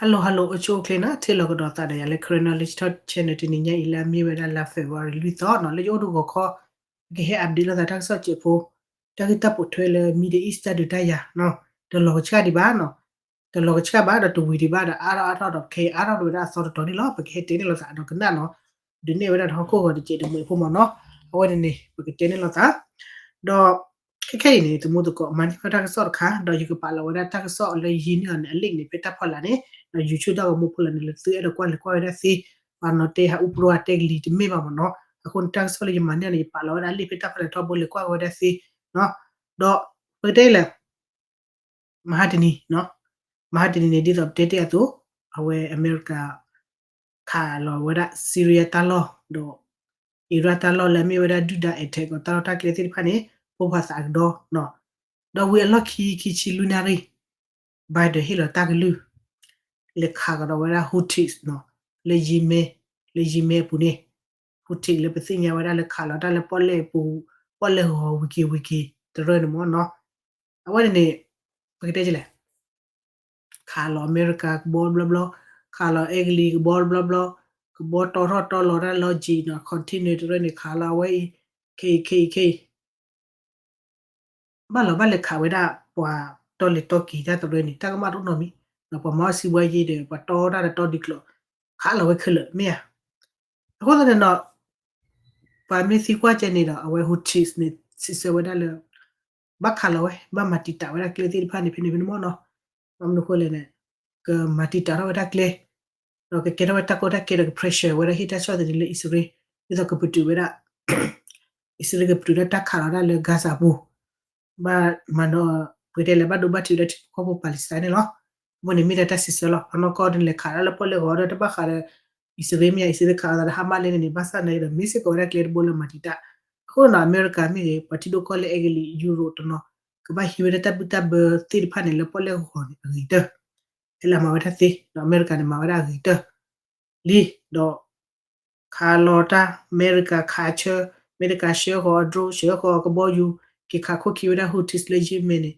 Hello hello အိၣ်ဆူၣ်အိၣ်ချ့နီၤ, ထံၣ်လိာ်ကဒီးသးဒီးယၤလၢ Karen Knowledge Talk Channel တနံၤညါအံၤလၢအမ့ၢ်ဝဲဒၣ်လါ February လွံၢ်သီနီၤ, လၢယအိၣ်တဂီၤခီ ယကဟဲ update လိာ်သးတၢ်ကစီၣ်စဲးဖိ, တၢ်ဂ့ၢ်တၢ်ပိာ်ထွဲလၢ Middle East တၢ်ဒုးတၢ်ယၤနီၤ, တလီၤကဆှၣ်ဒံးဘၣ်နီၤ, တလီၤကဆှၣ်ဘၣ်ဒီးတဝံၤဒံးဘၣ်ဒီးအါထီၣ်အါထီၣ်ဒီးခဲအံၤအါထီၣ်ဝဲဒၣ်အသီတတီၤန့ၣ်လီၤ, ပကဟဲတဲန့ၢ်လိာ်သးဒီးကနၣ်နီၤ, ဒုးနဲၣ်ဝဲဒၣ်ဒီးဟီၣ်ခိၣ်ဂီၤတစဲးတမှဲးဖိမ့ၢ်နီၤ, အဝဲန့ၣ်န့ၣ် ပကတဲန့ၢ်လိာ်သး ဒီး ခဲခဲအံၤန့ၣ် သမူသကိး မၤန့ၢ်ဝဲတၢ်ကစီၣ်တခါ ဒီးယကပာ်လီၤဝဲဒၣ်တၢ်ကစီၣ်လၢယဟံးန့ၢ်အီၤန့ၣ် အ link န့ၣ် ဖဲတၢ်ဖီလာ်န့ၣ်, ဒီး YouTube တၢ်ဂီၤမူဖိလာ်န့ၣ် လၢသုအဲၣ်ဒိးကွၢ်လဲၤကွၢ်ဝဲဒၣ်သ့, ပှၤနီၤတဲဟးအူပရိအတဲကလံၤတမ့ၢ်ဘၣ်မ့ၢ်နီၤ, အဃိန့ၣ် တၢ်ကစီၣ်လၢယမၤန့ၢ်အီၤန့ၣ် ယပာ်လီၤဝဲဒၣ် link ဖဲတၢ်ဖီလာ်ထီဘိလဲၤကွၢ်ဝဲဒၣ်သ့, ဒီး ပကတဲလဲၣ် မဟါတနံၤ, မဟါတနံၤန့ၣ် ဒ်သိးပတဲတ့ၢ်အသိး, အဝဲအမဲရကၤ ခးလီၤဝဲဒၣ် Syria တၢ်လီၢ် ဒီး Iran တၢ်လီၢ်လၢအမ့ၢ်ဝဲဒၣ်ဒုၣ်ဒါ attack အီၤတၢ်လီၢ်တၢ်ကျဲသ့ၣ်တဖၣ်န့ၣ် ပိၢ်ဖးသးကဒီး, ဒီးဝံၤအလီၢ်ခံ ခံဆံလွံၢ်နၣ်ရံၣ် Biden ဟ့ၣ်လီၤတၢ်ကလုၢ် လဲၤခးကဒီးဝဲဒၣ် Houthis နီၤ, လၢ Yemen, လၢ Yemen အပူၤန့ၣ်, Houthis လၢပသ့ၣ်ညါဝဲဒၣ်လၢခးလီၤတၢ်လၢပီၣ်လဲၣ်ပူၤ, ပီၣ်လဲၣ်ဂီၤဝံၤက့ၤဝံၤက့ၤတရၢၣ်န့ၣ်မ့ၢ်နီၤ, အဝဲန့ၣ်န့ၣ် ပကတဲလဲၣ် ခးလီၤအမဲရကၤကဘီတဘျီဘျီ, ခးလီၤအဲကလံၤကဘီတဘျီဘျီ, ကဘီတီထီၣ်တီလီၤတၢ်လီၢ်ကံၤနီၤ, container တရၢၣ်န့ၣ် ခးလီၤအဝဲအံၤ, ခဲအံၤခဲအံၤခဲအံၤ ဘၣ်လီၤဘၣ်လဲၤခးဝဲဒၣ်ပှၤတီလဲၤတီက့ၤတၢ်တရၢၣ်န့ၣ် တၢ်ကမၣ်တအိၣ်နီတမံၤ, ပှၤမၤအီၣ်စံးဘှါယ့ဒီး ပှၤတီတၢ်ဒီးတီဒုးကျိး, ခးလီၤဝဲခဲလၢာ်မ့ၢ်ဧါ, အဃိသတးန့ၣ်ဒီး ပှၤမ့ၢ်သံကွၢ်ကဲန့ၣ်ဒီး အဝဲ Houthis န့ၣ် စံးဆၢဝဲဒၣ်လၢ ဘၣ်ခးလီၤဝဲ ဘၣ်မၤတံာ်တာ်ဝဲဒၣ်ကျဲသ့ၣ်တဖၣ်န့ၣ် ဖဲန့ၣ်ဖဲန့ၣ်မ့ၢ်နီၤ, ဘၣ်မနုၤဃိလဲၣ်န့ၣ် ကမၤတံာ်တာ်ထီၣ်ဝဲဒၣ်ကျဲ, ဒီးကကဲထီၣ်ဝဲတၢ်ကီတၢ်ခဲဒီးက pressure ဝဲဒၣ်ဟ့ၣ်တၢ်ဆီၣ်သနံးလၢအံၣ်စရ့လး, ဒ်သိးကပတုာ်ဝဲဒၣ် အံၣ်စရ့လးကပတုာ်ဒၣ်တၢ်ခးလီၤဒၣ်လၢ Gaza ပူၤ, ဘၣ်မၤနီၤ ပကတဲလဲၣ် ဘၣ်ဒိဘၣ်ထံးဝဲဒၣ်ထံဖိကီၢ်ဖိ Palestine န့ၣ်လီၤ, အဃိန့ၣ်မ့ၢ်ဒၣ်တၢ်စံးဆၢလီၤ, အနီၢ်ကီၢ်ဒ်လဲၤခးဒၣ်လၢပီၣ်လဲၣ်ဂီၤဒီးတဘၣ်ဃးဒီး အံၣ်စရ့လးမ့ၢ်ဧါ, အံၣ်စရ့လးခးအသးဒီး Hamas လဲၣ်န့ၣ်န့ၣ် ဘၣ်ဆၣ်နာ်က့ဒီး မ့ၢ်စ့ၢ်ကီးဝဲဒၣ်ကျဲတဘိလၢမၤတံာ်တာ်, အဃိန့ၣ်ဒီး အမဲရကၤမ့ၢ်ဂ့ၤ ပှၤထံဒိၣ်ကီၢ်လဲၢ်အဲကလံး Europe တနီၤ ကဘၣ်ဟံးဝဲဒၣ်တၢ်ဘံၣ်တၢ်ဘၢသ့ၣ်တဖၣ်န့ၣ် လၢပီၣ်လဲၣ်ဂီၤန့ၣ် အဂ့ၤကတၢၢ်, ဖဲလၢအမၤဝဲဒၣ်သ့, ဒီးအမဲရကၤန့ၣ် မၤဝဲဒၣ်အဂ့ၤကတၢၢ်လံ, ဒီး ခးလီၤတၢ် အမဲရကၤခးဆၢ, အမဲရကၤဆှၢဃီၤ drone ဆှၢဃီၤကဘီယူၤ က့ၤခးခိၣ်ခံဝဲဒၣ် Houthis လၢ Yemen န့ၣ်,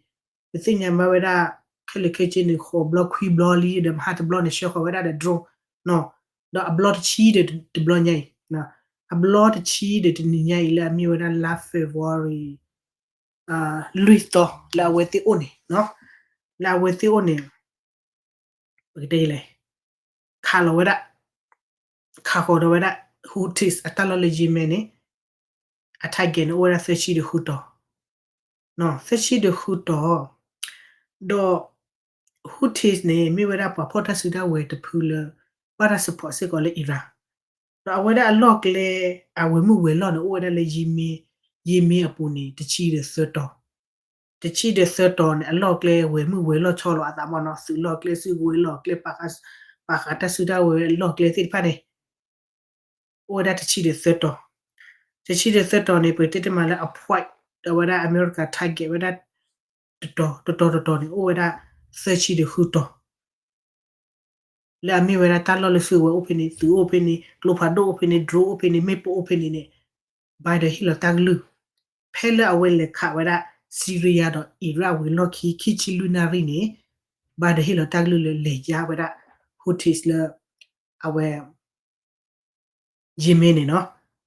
ပသ့ၣ်ညါဘၣ်ဝဲဒၣ် ခဲလၢာ်ခဲဆ့န့ၣ် ဃိးဘျီခွံဘျီလံဒီး မဟါတဘျီန့ၣ် ဆှၢဃီၤဝဲဒၣ်ဒီး drone နီၤ, ဒီးအဘျီတဆံဒီးတဘျီညါအံၤ, အဘျီတဆံဒီးတနံၤညါအံၤလၢအမ့ၢ်ဝဲဒၣ်လါ February လွံၢ်သီ လၢအဝဲသ့ၣ်အိၣ်န့ၣ်, လၢအဝဲသ့ၣ်အိၣ်န့ၣ် ပကတဲလဲၣ်, ခးလီၤဝဲဒၣ်, ခးဃီၤဒီးဝဲဒၣ် Houthis အတၢ်လီၢ်လၢ Yemen န့ၣ်, အ target န့ၣ် အိၣ်ဝဲဒၣ်သၢဆံဒီးဃုတီၤ, သၢဆံဒီးဃုတီၤ, ဒီး Houthis န့ၣ် မ့ၢ်ဝဲဒၣ်ပှၤဖီၣ်တၢ်စုတၢ်ဝဲၤတဖုလၢ ဘၣ်တၢ် support စ့ၢ်ကီးလၢ Iran, ဒီးအဝဲဒၣ်အလီၢ်ကျဲ အဝဲၤမုၣ်ဝဲၤလီၢ်န့ၣ် အိၣ်ဝဲဒၣ်လၢ Yemen, Yemen အပူၤန့ၣ် တဆံဒီးသၢတီၤ တဆံဒီးသၢတီၤန့ၣ် အလီၢ်ကျဲဝဲၤမုၣ်ဝဲၤလီၢ်ဆီလီၤအသးမ့ၢ်နီၤ, သုးလီၢ်ကျဲ စုကဝဲၤလီၢ်ကျဲ ပာ်ဃာ်တၢ်စုတၢ်ဝဲၤလီၢ်ကျဲသ့ၣ်တဖၣ်န့ၣ် အိၣ်ဝဲဒၣ်တဆံဒီးသၢတီၤ, တဆံဒီးသၢတီၤန့ၣ် ပတဲတမံၤလၢအ point ဒီးဝဲဒၣ်အမဲရကၤ target ဝဲဒၣ် တတီၤတတီၤတတီၤန့ၣ် အိၣ်ဝဲဒၣ်သၢဆံဒီးဃုတီၤ လၢအမ့ၢ်ဝဲဒၣ်တၢ်လီၢ်လၢစုကဝဲၤအိၣ်ဖဲန့ၣ်, သုးအိၣ်ဖဲန့ၣ်, ကျိဖးဒိၣ်အိၣ်ဖဲန့ၣ်, drone အိၣ်ဖဲန့ၣ်, မ့ၣ်ပိၢ်အိၣ်ဖဲန့ၣ်န့ၣ်, Biden ဟ့ၣ်လီၤတၢ်ကလုၢ်, ဖဲလၢအဝဲလဲၤခးဝဲဒၣ် Syria ဒီး Iraq ဝံၤအလီၢ်ခံ ခံဆံလွံၢ်နၣ်ရံၣ်န့ၣ်, Biden ဟ့ၣ်လီၤတၢ်ကလုၢ်လၢလဲၤယါဝဲဒၣ် Houthis လၢ အဝဲ Yemen န့ၣ်နီၤ,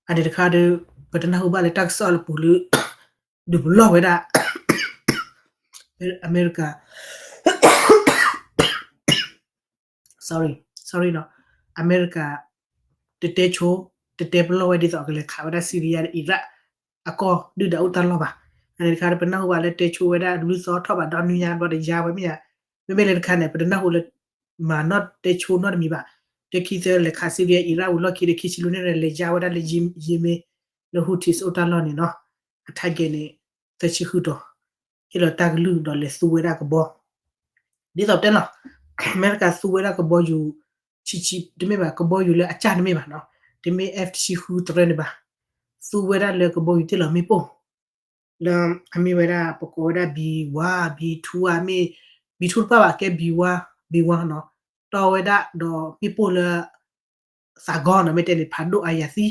အန့ၣ်တခါဒီး ပတနၢ်ဟူဘၣ်လၢတၢ်ကစီၣ်လၢပူၤလၢ ဒုးပလီၢ်ဝဲဒၣ် အမဲရကၤ sorry, sorry နီၤ, အမဲရကၤ တတဲဆိ တတဲပလီၢ်ဝဲဒ်သိးကလဲၤခးဝဲဒၣ် Syria ဒီး Iraq အကီၢ်ဒုၣ်ဒါအိၣ်တၢ်လီၢ်ဘၣ်. အန့ၣ်တခါဒီး ပနၢ်ဟူဘၣ်လၢတဲဆိဝဲဒၣ်လွံၢ်သီထီၣ်ဘးဒီနွံညါဘျီဒီးယါဝဲမ့ၢ်ဧါ, မ့မ့ၢ်လၢတခါန့ၣ် ပတနၢ်ဟူလၢ မၤနီၣ်တဲဆိနီတမံၤဘၣ်. တခံသၢလဲၤခး Syria Iraq ဝံၤလီၢ်ခံဒီး ခံဆံလွံၢ်နၣ်ရံၣ်လဲၤယါဝဲဒၣ်လၢ Yemen လၢ Houthis အိၣ်တၢ်လီၢ်န့ၣ်နီၤ, အ target န့ၣ် သၢဆံဃုတီၤ, ဟ့ၣ်လီၤတၢ်ကလုၢ်ဒီးလဲၤသူဝဲဒၣ်ကဘီ ဒ်သိးပတဲလီၤ, အမဲရကၤသူဝဲဒၣ်ကဘီယူၤ ဆံဆံ တမ့ၢ်ဘၣ် ကဘီယူၤလၢအစၢ်တမ့ၢ်ဘၣ်နီၤ, တမ့ၢ် F တဆံဃုတရၢန့ၣ်ဘၣ်, သူဝဲဒၣ်လၢကဘီယူၤတ့ၢ်လီၤမ့ၣ်ပိၢ် လၢအမ့ၢ်ဝဲဒၣ် ပကိးဝဲဒၣ် B one, B two ဧါ, မ့ၢ် B two တပၣ်ဘၣ် ကဲ B one, B one နီၤ, တီဝဲဒၣ်ဒီးမ့ၣ်ပိၢ်လၢ သးဂီၤနီၤ, မ့ၢ်တဲန့ၣ် ဖးဒိၣ်အါယၤသံ,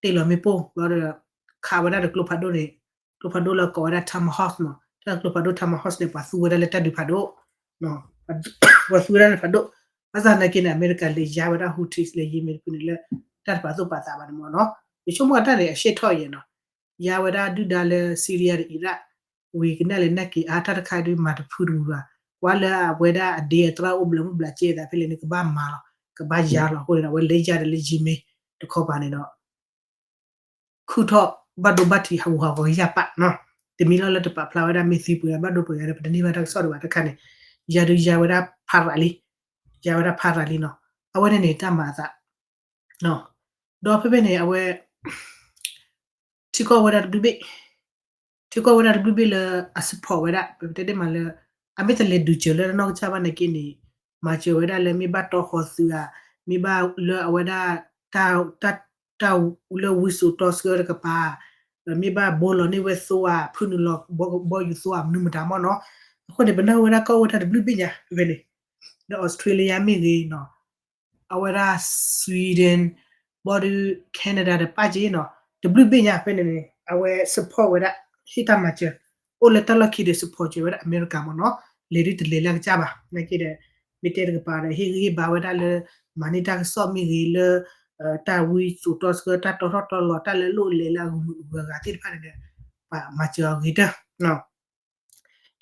တ့ၢ်လီၤမ့ၣ်ပိၢ် ဘျီဒီး ခးဝဲဒၣ်ဒီးကျိဖးဒိၣ်န့ၣ်, ကျိဖးဒိၣ်လၢကိးဝဲဒၣ် Tomahawk နီၤ, တၢ်ကျိဖးဒိၣ် Tomahawk န့ၣ် ပှၤသူဝဲဒၣ်လၢတၢ်ဒုးဖးဒိၣ်, ပှၤသူဝဲဒၣ်လၢဖးဒိၣ်, ဘၣ်ဆၣ်သနာ်က့န့ၣ် အမဲရကၤလဲၤယါဝဲဒၣ် Houthis လၢ Yemen တဖုန့ၣ်လၢ တၢ်တပာ်သူၣ်ပာ်သးဘၣ်န့ၣ်မ့ၢ်နီၤ, ယဆိကမိၣ်တၢ်န့ၣ် အရှဲထီၣ်ယဲနီၤ, ယါဝဲဒၣ်ဒုၣ်ဒါလၢ Syria ဒီး Iraq ဝံၤကနၣ်လဲၤနၢ်က့ၤအါတၢ်တခါဒုးမၤတဖုတဝံၤဘၣ်, ကွၢ်လၢအဝဲဒၣ်အဒ့အသရၣ်အိၣ်ဘျၢမုၢ်ဘျၢစ့သးဖဲလဲၣ်န့ၣ် ကဘၣ်မၤလီၤ, ကဘၣ်ယါလီၤအဃိန့ၣ်ဒီး အဝဲလဲၤယါဒီးလၢ Yemen တခီပၤန့ၣ်ဒီး ခုၣ်ထီၣ်ဘၣ်ဒိဘၣ်ထံးဟးဂူာ်ဟးဂီၤယၢ်ပာ်နီၤ, တမံၤလီၤလၢတပာ်ဖျါဝဲဒၣ်မ့ၢ်သံပှဲၤဘၣ်ဒိပှဲၤဂၤဒီး ပတန့ၢ်ဘၣ်တၢ်ကစီၣ်ဒံးဘၣ်တခါန့ၣ်, ယါဒုးယါဝဲဒၣ်ဖးရၤလံ, ယါဝဲဒၣ်ဖးရၤလံနီၤ, အဝဲန့ၣ်န့ၣ်တၢ်မၤအသး, ဒီးဖဲဖဲန့ၣ် အဝဲ ထံကီၢ်ဝဲဒၣ်တဘျုးဘ့ၣ် ထံကီၢ်ဝဲဒၣ်တဘျုးဘ့ၣ်လၢအ support ဝဲဒၣ် ပတဲဒ်မးလၢ အမ့ၢ်တလဲၤဒုးစၢၤလၢနီၢ်ကစၢ်ဘၣ်နာ်က့န့ၣ် မၤစၢၤဝဲဒၣ်လၢမ့ၢ်ဘၣ်တီဃီၤသုးဧါ, မ့ၢ်ဘၣ်လၢအဝဲဒၣ် တၢ် တၢ်လၢဝံစိာ်တီဆှၢတကပၤ, ဒီးမ့ၢ်ဘၣ်ဘိလီၤန့ၢ်ဝဲသိဧါ, ဖုနုာ်လီၤဘီယူၤသိဧါ, မနုၤမတၤမ့ၢ်နီၤ, အဃိန့ၣ် ပနၢ်ဟူဝဲဒၣ်ကီၢ်ဝဲဒၣ်တဘျုးဘ့ၣ်ညါ ဖဲဖဲန့ၣ်, ဒီး Australia မ့ၢ်ဂ့ၤနီၤ အဝဲဒၣ် Sweden ဘီဒုး Canada ဒီးပၢ်က့နီၤ, တဘျုးဘ့ၣ်ညါဖဲန့ၣ်န့ၣ် အဝဲ support ဝဲဒၣ် ဟ့ၣ်တၢ်မၤစၢၤ, အိၣ်လၢတၢ်လီၢ်ခံဒီး support စၢၤဝဲဒၣ်အမဲရကၤမ့ၢ်နီၤ, လဲၤဒုးတလဲၤလၢအကစၢ်ဘၣ် နာ်က့ဒီး မ့ၢ်တဲတကပၤဒီး ဟ့ၣ်ဂံၢ်ဟ့ၣ်ဘါဝဲဒၣ်လၢ မၤန့ၢ်တၢ်ကစီၣ်မ့ၢ်ဂ့ၤလၢ တၢ်ဝံစိာ်တီဆှၢ တၢ်တီထီၣ်တီလီၤ တၢ်လၢလိၣ်လဲၤလၢအဂုၤဂၤဂၤသ့ၣ်တဖၣ်န့ၣ်ဒီး ပှၤမၤစၢၤအဂ့ၤတၢၢ် ဒီ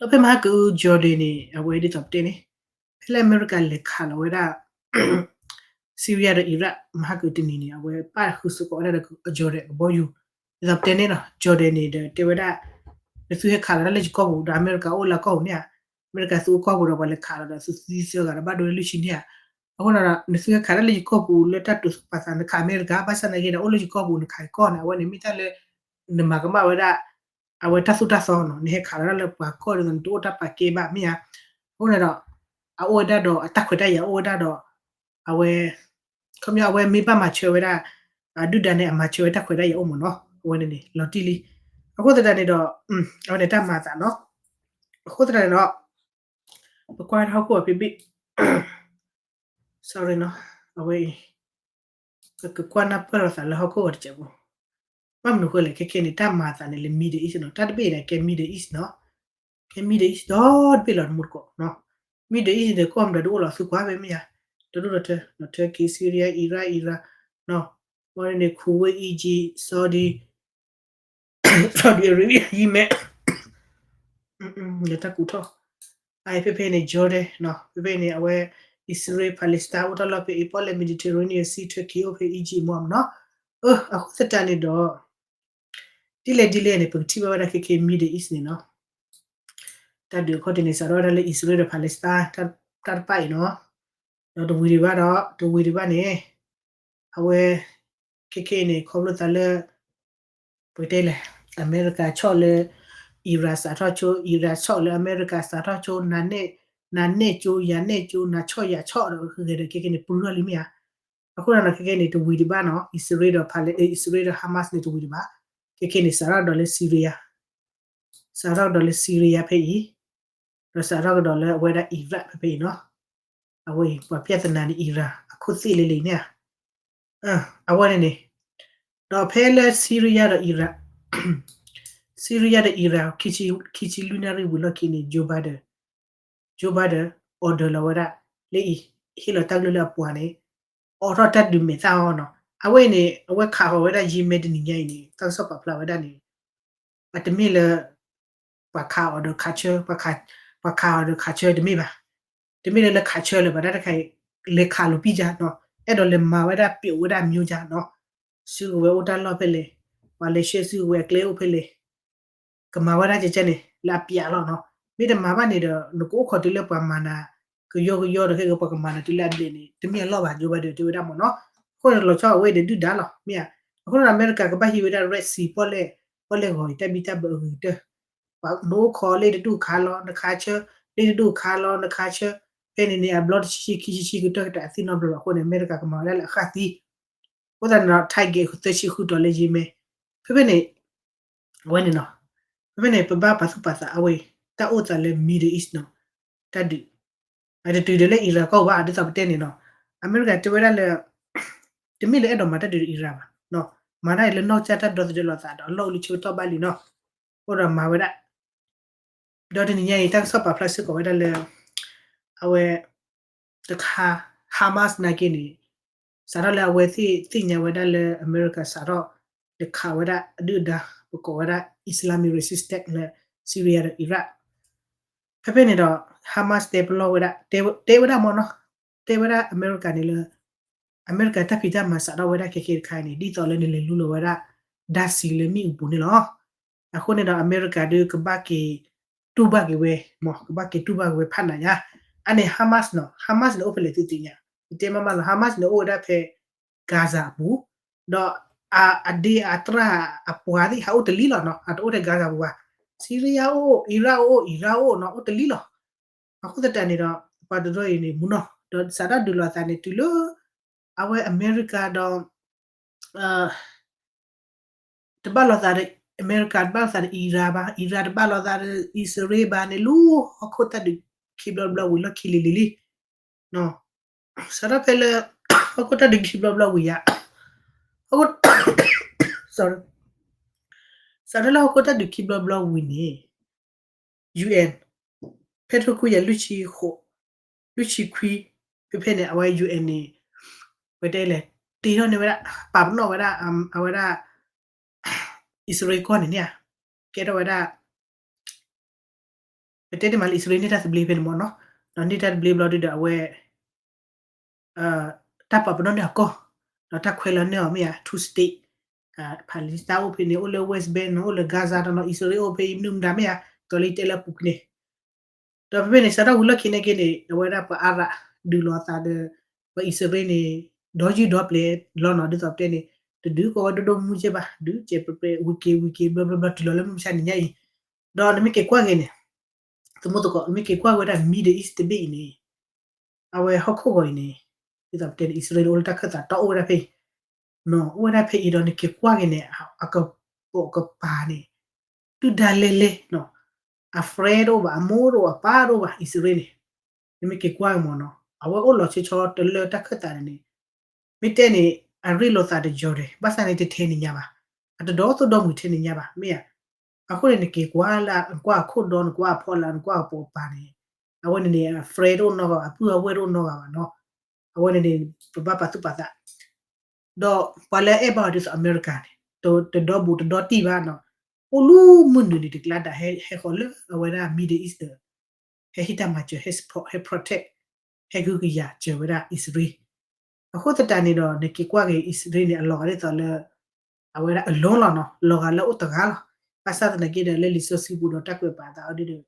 းဖဲမဟါကအု Jordan န့ၣ် အဝဲဒ်သိးပတဲန့ၣ် ဖဲလၢအမဲရကၤလဲၤခးလီၤဝဲဒၣ် Syria ဒီး Iraq မဟါကအုတနံၤန့ၣ် အဝဲပၣ်ဃုာ်စ့ၢ်ကီးဝဲဒၣ်ဒီး Jordan ကဘီယူၤ ဒ်သိးပတဲန့ၣ်နီၤ Jordan န့ၣ်ဒီးတဲဝဲဒၣ် နသုဟဲခးလီၤတၢ်လၢယကီၢ်ပူၤ ဒီးအမဲရကၤအိၣ်လၢအကီၢ်ပူၤန့ၣ်ဧါ, အမဲရကၤသုးအိၣ်ကီၢ်ပူၤဒီးပှၤလဲၤခးလီၤဒီးသုသံသၢဂၤဒီးဘၣ်ဒိလၢလွံၢ်ဆံန့ၣ်ဧါ, အဃိဒီး နသုဟဲခးတၢ်လၢယကီၢ်ပူၤလၢတၢ်တိာ်သူၣ်ပာ်သး နခးအမဲရကၤ ဘၣ်ဆၣ်သနာ်က့ဒီး အိၣ်လၢယကီၢ်ပူၤနခးယကီၢ်န့ၣ် အဝဲန့ၣ်မ့ၢ်တၢ်လၢ နမၤကမၣ်ဝဲဒၣ် အဝဲတၢ်သိၣ်တၢ်သီနီၤ နဟဲခးလီၤတၢ်လၢပှၤကီၢ်ဒီးနတအိၣ်တၢ်ပာ်ကဲဘၣ်မ့ၢ်ဧါ, အဃိန့ၣ်ဒီး အအိၣ်ဝဲဒၣ်ဒီးအတၢ်ခွဲးတၢ်ယာ်အိၣ်ဝဲဒၣ်ဒီး အဝဲ ခီပညီအဝဲမ့ၢ်ဘၣ်မၤဆၢဝဲဒၣ် ဒုၣ်ဒါန့ၣ် အမၤဆၢဝဲတၢ်ခွဲးတၢ်ယာ်အိၣ်မ့ၢ်နီၤ အဝဲန့ၣ်န့ၣ် လီၤတံၢ်လံ, အဃိသတးန့ၣ်ဒီး အဝဲန့ၣ်တၢ်မၤအသးနီၤ, အဃိသတးန့ၣ်ဒီး ပကွၢ်ဝဲဒၣ်ဟီၣ်ခိၣ်အဖံဘ့ၣ် sorry နီၤ, အဝဲအံၤ ပကကွၢ်နၢ်ပၢၢ်လိာ်သးလၢဟီၣ်ခိၣ်အီၤတစဲးဖိ, ဘၣ်မနုၤဃိလဲၣ် ခဲခဲန့ၣ် တၢ်မၤအသးန့ၣ်လၢ Middle East နီၤ, တၢ်တဘ့ၣ်န့ၣ် ကဲ Middle East နီၤ, ကဲ Middle East ဒီတဘ့ၣ်လီၤတမူတကိးနီၤ, Middle East န့ၣ် ကီၢ်မတၤဒုးအိၣ်လီၤသုကွၢ်ဖဲမ့ၢ်ဧါ, တဒိၣ်ဒီး Turkey, Syria, Iraq, Iran နီၤ, ဝဲန့ၣ် Kuwait, Egypt, Saudi, Saudi Arabia, Yemen လၢတၢ်ကူးထီၣ်, အဖဲဖဲန့ၣ် Jordan နီၤ, ဖဲဖဲန့ၣ် အဝဲ Israel Palestine အိၣ်တၢ်လီၢ်ဖဲအံၤ ပီၣ်လဲၣ် Mediterranean Sea Turkey အိၣ်ဖဲ Egypt မ့ၢ်နီၤ, အဃိသတးန့ၣ်ဒီး ဒ်လဲၣ်ဒ်လဲၣ်န့ၣ် ပကထံၣ်ဘၣ်ဝဲဒၣ်ခဲခဲ Middle East န့ၣ်နီၤ, တၢ်ဒုးအခီၣ်ထံးန့ၣ် စးထီၣ်ဝဲဒၣ်လၢ Israel ဒီး Palestine တၢ်တဖၣ်အံၤနီၤ, ဒီးတဝံၤဒံးဘၣ်ဒီး တဝံၤဒံးဘၣ်န့ၣ် အဝဲ ခဲခဲအံၤန့ၣ် ခီဖျိသးလၢ ပကတဲလဲၣ် အမဲရကၤဆီၣ်လၢ Iran စးထီၣ်ကၠိ Iran ဆီၣ်လၢအမဲရကၤစးထီၣ်ကၠိ နၤနဲၣ်ကၠိ ယၤနဲၣ်ကၠိ နၤဆီၣ်ယၤဆီၣ်ဒီး ဂ့ၤဒီးခဲခဲန့ၣ် ပူထီၣ်လံမ့ၢ်ဧါ, အဃိဒီးနီၤ ခဲခဲန့ၣ် တဝံၤဒံးဘၣ်နီၤ Israel ဒီး Pal- Israel ဒီး Hamas န့ၣ် တဝံၤဒံးဘၣ်, ခဲခဲန့ၣ် စးထီၣ်ကဒီးလၢ Syria စးထီၣ်ကဒီးလၢ Syria ဖဲအံၤ, ဒီးစးထီၣ်ကဒီးလၢအဝဲဒၣ် Iraq ဖဲဖဲအံၤနီၤ, အဝဲအံၤ ပှၤ ပြဿနာ န့ၣ် Iran အခိၣ်သ့ၣ်လၢလံန့ၣ်ဧါ, အဝဲန့ၣ်န့ၣ်, ဒီးဖဲလၢ Syria ဒီး Iraq, Syria ဒီး Iraq ခံဆံလွံၢ်နၣ်ရံၣ်ဝံၤလီၢ်ခံန့ၣ် Joe Biden, Joe Biden order လီၤဝဲဒၣ် လၢအံၤ ဟ့ၣ်လီၤတၢ်ကလုၢ်လၢအပှၤန့ၣ် အိးထီၣ်တၢ်ဒုးမဲာ်သၣ်အီၤနီၤ, အဝဲအံၤန့ၣ် အဝဲခးဃီၤဝဲဒၣ် Yemen တနံၤညါအံၤန့ၣ် တၢ်ကစီၣ်ပာ်ဖျါဝဲဒၣ်န့ၣ် အတမ့ၢ်လၢ ပှၤခးအီၤဒီးခးဆၢ, ပှၤခးအီၤဒီးခးဆၢတမ့ၢ်ဘၣ်, တမ့ၢ်လၢလၢခးဆၢလၢၤဘၣ် တၢ်တခါအံၤ လဲၤခးလိာ်ပံၢ်ယါနီၤ, အဲၣ်ဒိးလဲၤမၤဝဲဒၣ်ပျိးဝဲဒၣ်အမျိုးယါနီၤ, စုကဝဲၤအိၣ်တၢ်လီၢ်ဖဲလဲၣ်, ပှၤလဲၤဆှၢစုကဝဲၤအကျဲအိၣ်ဖဲလဲၣ်, ကမၤဝဲဒၣ်ကဲကဲန့ၣ် လၢအပျးလီၤနီၤ, မ့ၢ်တမၤဘၣ်န့ၣ်ဒီး နကအိၣ်ခိးတုၤလၢပှၤမၤနၤ ကယီကယီဒီး ခဲကပှၤကမၤနၤတုၤလၢအဘျဲၣ်န့ၣ် တမ့ၢ်အလီၢ်ဘၣ် Joe Biden တဲဝဲဒၣ်မ့ၢ်နီၤ, အဃိန့ၣ်လီၤဆီအဝဲအံၤဒီးဒုၣ်ဒါလီၤ မ့ၢ်ဧါ, အဃိန့ၣ်ဒီး အမဲရကၤကဘၣ်ဟံးဝဲဒၣ် Red Sea ပီၣ်လဲၣ်, ပီၣ်လဲၣ်ဂီၤအံၤ တၢ်ဘံၣ်တၢ်ဘၢအဂ့ၤကတၢၢ် နအိၣ်ခိးလၢတဒူၣ်ခးလီၤ နခးဆၢ, လၢတဒူၣ်ခးလီၤ နခးဆၢ, ဖဲန့ၣ်န့ၣ် အဘျီတဆံခံဆံခံကတၢၢ်ကတၢၢ်အသံနီတဘျီဘၣ်အဃိန့ၣ် အမဲရကၤကမၤဝဲဒၣ်လၢအဃၣ်သံ, အဃိသတးန့ၣ်ဒီး target သၢဆံဃုတီၤလၢ Yemen, ဖဲဖဲန့ၣ် အဝဲန့ၣ်နီၤ, ဖဲဖဲန့ၣ် ပဘၣ်ပာ်သူၣ်ပာ်သးအဝဲအံၤ တၢ်အိၣ်သးလၢ Middle East နီၤ, တၢ်ဒုး, အတတုၤဒီးလၢ Iran ကီၢ်ဘၣ် ဒ်သိးပတဲန့ၣ်နီၤ, အမဲရကၤတဲဝဲဒၣ်လၢ တမ့ၢ်လၢအဲၣ်ဒိးမၤတၢ်ဒုးဒီး Iran ဘၣ်, မၤတၢ်အံၤလၢနီၢ်ကစၢ်တၢ်ဒီသဒၢလီၤသးဒီးအလီၢ်အိၣ်လၢဆၢကတီၢ်ဘၣ်လံနီၤ, အဃိဒီးမၤဝဲဒၣ်, ဒီးတနံၤညါအံၤ တၢ်ကစီၣ်ပာ်ဖျါစ့ၢ်ကီးဝဲဒၣ်လၢ အဝဲ တခါ Hamas နာ်က့န့ၣ် စးထီၣ်လၢအဝဲသ့ၣ်သ့ၣ်ညါဝဲဒၣ်လၢအမဲရကၤစးထီၣ် တခးဝဲဒၣ်အဒုၣ်အဒါ ပကိးဝဲဒၣ် Islamic Resistance လၢ Syria ဒီး Iraq ဖဲဖဲန့ၣ်ဒီး Hamas တဲပလီၢ်ဝဲဒၣ် တဲဝဲဒၣ်မ့ၢ်နီၤ တဲဝဲဒၣ်အမဲရကၤန့ၣ်လၢ အမဲရကၤတၢ်ဖံးတၢ်မၤစးထီၣ်ဝဲဒၣ်ခဲကဲတခါအံၤန့ၣ် ဒ်သိးလၢနလဲၤလူလီၤဝဲဒၣ် ဓာတ်ဆီ လၢမ့ၣ်အူပူၤန့ၣ်လီၤ. အဃိန့ၣ်ဒီး အမဲရကၤဒုးကဘၣ်က့ၤတူၢ်ဘၣ်က့ၤဝဲ မ့ၢ်ကဘၣ်က့ၤတူၢ်ဘၣ်က့ၤဝဲဖးနးညါ အန့ၣ် Hamas နီၤ Hamas န့ၣ် အိၣ်ဖဲလဲၣ်သုသ့ၣ်ညါ ယတဲမ့ၢ်မးလီၤ Hamas န့ၣ် အိၣ်ဝဲဒၣ်ဖဲ Gaza အပူၤ ဒီးအဒ့အတြၢ်အပှၤသ့ၣ် ဟးအိၣ်တလံလီၤနီၤ အတအိၣ်ထဲ Gaza ပူၤဘၣ် Syria အိၣ် Iraq အိၣ် Iran အိၣ်နီၤ အိၣ်တလံလီၤ. အဃိသတးန့ၣ်ဒီး ပှၤတဒိအံၤန့ၣ် မူနီၤ ဒီးစးထီၣ်ဒုးလိာ်သးန့ၣ် တုၤလၢ အဝဲအမဲရကၤဒီး တဘၣ်လိာ်သးဒီး အမဲရကၤ တဘၣ်လိာ်သးဒီး Iran ဘၣ် Iran တဘၣ်လိာ်သးဒီး အံၣ်စရ့လးဘၣ်န့ၣ် လၢဟီၣ်ခိၣ်တၢ်ဒုးခံဘျီတဘျီဝံၤလီၢ်ခံလံၤလံၤလံ စးထီၣ်ဖဲလၢ ဟီၣ်ခိၣ်တၢ်ဒုးခံဘျီတဘျီဝံၤယါ sorry စးထီၣ်လၢဟီၣ်ခိၣ်တၢ်ဒုးခံဘျီတဘျီဝံၤန့ၣ် UN ဖဲတကထိခွံကယၤလွံၢ်ဆံဃိး လွံၢ်ဆံခွံ ဖဲဖဲန့ၣ် အဝဲ UN န့ၣ် ပတဲလဲၣ် တ့ထီၣ်န့ၢ်ဝဲဒၣ် ပာ်ပနီၣ်ဝဲဒၣ် အဝဲဒၣ် အံၣ်စရ့လးကီၢ်န့ၣ်န့ၣ်ဧါ ကဲထီၣ်ဝဲဒၣ် ပတဲတ့ၢ်မးလၢအံၣ်စရ့လးန့ၢ်တၢ်သဘျ့ဖဲန့ၣ်မ့ၢ်နီၤ ဒီးန့ၢ်တၢ်သဘျ့ဘျီဒုဒီးအဝဲ တၢ်ပာ်ပနီၣ်န့ၢ်အကီၢ် ဒီးတၢ်ခွဲးလီၤန့ၢ်အီၤမ့ၢ်ဧါ two state Palestine အိၣ်ဖဲန့ၣ် အိၣ်လၢ West Bank နီၤ အိၣ်လၢ Gaza တနီၤ အံၣ်စရ့လးအိၣ်ဖဲအံၤ မနုၤမတၤမ့ၢ်ဧါ ကီၤလံတဲလၢအပူၤကွံာ်န့ၣ် ဒီးဖဲဖဲန့ၣ် စးထီၣ်ဝံၤလီၢ်ခံနာ်က့န့ၣ် အဝဲဒၣ်ပှၤအါရးဒုးလိာ်သးဒီး ပှၤအံၣ်စရ့လးန့ၣ် ဒီယုၢ်ဒီပျဲၤလီၤနီၤ ဒ်သိးပတဲန့ၣ် တဒုးကီဝဲဒိၣ်ဒိၣ်မုၢ်ကဲဘၣ် ဒုးကဲးပြဲးပြဲး ဝံၤက့ၤဝံၤက့ၤ ဘျီဘျီဘျီ တုၤလီၤလၢမုၢ်မဆါနံၤညါအံၤ ဒီးနမ့ၢ်က့ၤကွၢ်က့ၤန့ၣ် သမူသကိး နမ့ၢ်က့ၤကွၢ်ဝဲဒၣ် Middle East တဘ့ၣ်အံၤန့ၣ် အဝဲဟီၣ်ခိၣ်ဂီၤအံၤန့ၣ် ဒ်သိးပတဲန့ၣ် အံၣ်စရ့လးန့ၣ် အိၣ်လၢတၢ်ခၢၣ်သးတီအိၣ်ဝဲဒၣ်ဖဲအံၤ အိၣ်ဝဲဒၣ်ဖဲအံၤဒီးနက့ၤကွၢ်က့ၤန့ၣ် အကပိာ်ကပၤန့ၣ် ဒုၣ်ဒါလဲၤလဲၤ အ friend တအိၣ်ဘၣ် အမိၢ်တအိၣ် အပၢ်တအိၣ်ဘၣ် အံၣ်စရ့လးန့ၣ် နမ့ၢ်က့ၤကွၢ်က့ၤမ့ၢ်နီၤ အဝဲအိၣ်လီၤဆီဆီတလၢတၢ်ခၢၣ်သးန့ၣ်န့ၣ် မ့ၢ်တဲန့ၣ် အရ့လိာ်သးတယီၤဒဲး ဘၣ်ဆၣ်န့ၣ် တထဲန့ၣ်ညါဘၣ် အတဒီသိၣ်ဒီမှံၤထဲန့ၣ်ညါဘၣ် မ့ၢ်ဧါ အဃိန့ၣ် နက့ၤကွၢ်လၢ နကွၢ်အခိၣ်ဒီ နကွၢ်အဖီလာ် နကွၢ်အပိာ်ကပၤန့ၣ် အဝဲန့ၣ်န့ၣ် အ friend တအိၣ်နီတဂၤဘၣ် အပုၢ်အဝဲၢ်တအိၣ်နီတဂၤဘၣ်နီၤ အဝဲန့ၣ်န့ၣ် ပဘၣ်ပာ်သူၣ်ပာ်သး ဒီးပှၤလၢအအဲၣ်ဘၣ်အီၤဒ်သိးအမဲရကၤန့ၣ် တဒီဘူးတဒီတံၢ်ဘၣ်နီၤ အိၣ်လၢမုၢ်နုာ်န့ၣ် တကျါဒၣ် ဟဲဃီၤလၢအဝဲဒၣ် Middle East ဒီး ဟဲဟ့ၣ်တၢ်မၤစၢၤ ဟဲ support ဟဲ protect ဟဲကဟုကယာ်စၢၤဝဲဒၣ်အံၣ်စရ့လး အဃိသတးန့ၣ်ဒီး နက့ၤကွၢ်က့ၤအံၣ်စရ့လးန့ၣ် အလီၤဂာ်ဒ်သိးလၢ အဝဲဒၣ်အလီၢ်လီၤနီၤ လီၤဂာ်လၢအအိၣ်တဂၤလီၤ ဘၣ်ဆၣ်သနာ်က့ဒီး လၢလံာ်စီဆှံပူၤဒီးတၢ်ကွဲးပာ်သးအီၤဒ်ဒီး